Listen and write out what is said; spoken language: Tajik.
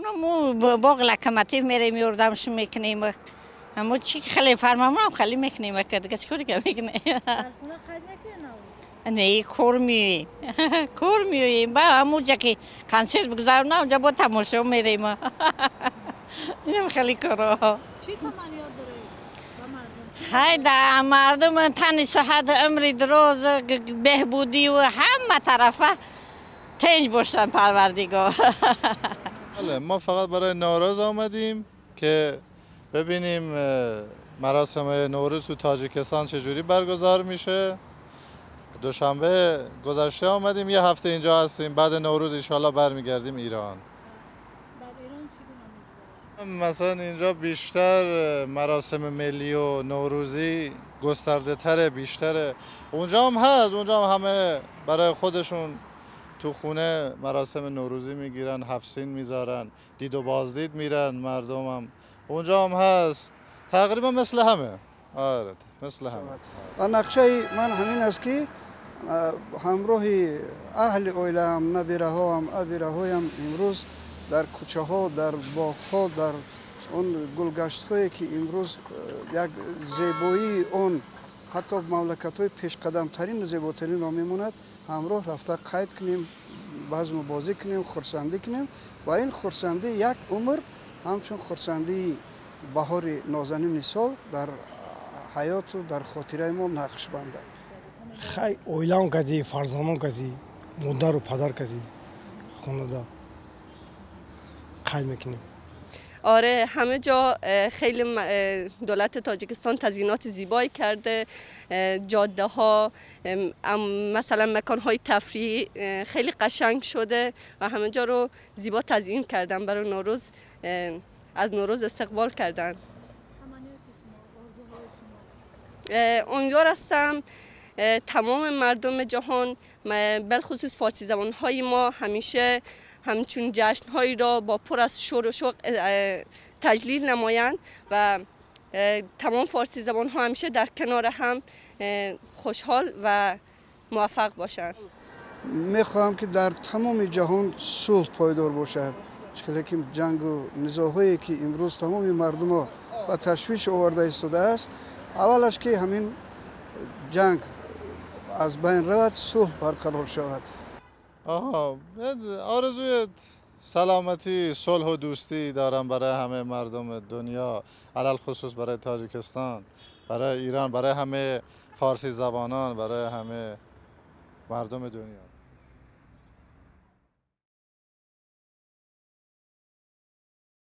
Мо боғ локомотив мерем, ёрдамш мекунем. Аммо чӣ хеле фармамонам хеле мекунем, дига чӣ кор мекунем? Дар хона қайд мекунед Наврӯз? Не, кор меоем. Кор меоем. Ба ҳамунҷа ки консерт бигзаронам, онҷа бо тамошо мерем. Инам хеле коро. Чӣ таманниёт доред ба мардум? Хай, да мардум тани сиҳат, умри дароз, беҳбудию ҳама тарафа тинҷ бошанд, Парвардигор. بله، ما فقط برای نوروز آمدیم که ببینیم مراسم نوروز تو تاجیکستان چجوری برگزار میشه. دوشنبه گذشته آمدیم، یه هفته اینجا هستیم. بعد نوروز ایشالله برمیگردیم ایران. در ایران چگونه می‌گذرد؟ مثلا اینجا بیشتر مراسم ملی و نوروزی گسترده تره، بیشتره. اونجا هم هست، اونجا هم همه برای خودشون تو خونه مراسم نوروزی میگیرن، هفت سین میذارن، دید و بازدید میرن مردم هم. اونجا هم هست، تقریبا مثل همه. آره، مثل همه. Ва нақшаи ман ҳамин аст, ки ҳамроҳи аҳли оилаам, набираҳоам, абираҳоям имрӯз дар кӯчаҳо, дар боғҳо, дар он гулгаштҳое, ки имрӯз як зебоии он ҳатто мамлакатҳои пешқадамтарину зеботаринро мемонад, ҳамроҳ рафта қайд кунем, базму бозӣ кунем, хурсандӣ кунем ва ин хурсандӣ як умр ҳамчун хурсандии баҳори нозанини сол дар ҳаёту дар хотираи мо нақш бандад. Хай, оилаам кази, фарзандон кази, модару падар кази хонада қайд мекунем. آره، همه جا خیلی دولت تاجیکستان تزیینات زیبایی کرده. جاده ها، مثلا مکان های تفریحی خیلی قشنگ شده و همه جا رو زیبا تزیین کردن برای نوروز. از نوروز استقبال کردن. تمنیات شما، آرزوهای شما؟ امیدوار هستم تمام مردم جهان، بالخصوص فارسی زبان های ما، همیشه همچون جشن هایی را با پر از شور و شوق تجلیل نمایند و تمام فارسی زبان ها همیشه در کنار هم خوشحال و موفق باشند. Мехоҳам, ки дар тамоми ҷаҳон сулҳ пойдор бошад. Чӣ ки ҷангу низоъҳое, ки имрӯз тамоми мардумо ба ташвиш оварда истодааст, аввалаш ки ҳамин ҷанг аз байн равад, сулҳ барқарор шавад. آها، آرزوی سلامتی، صلح و دوستی دارم برای همه مردم دنیا، علی‌الخصوص برای تاجیکستان، برای ایران، برای همه فارسی زبانان، برای همه مردم دنیا.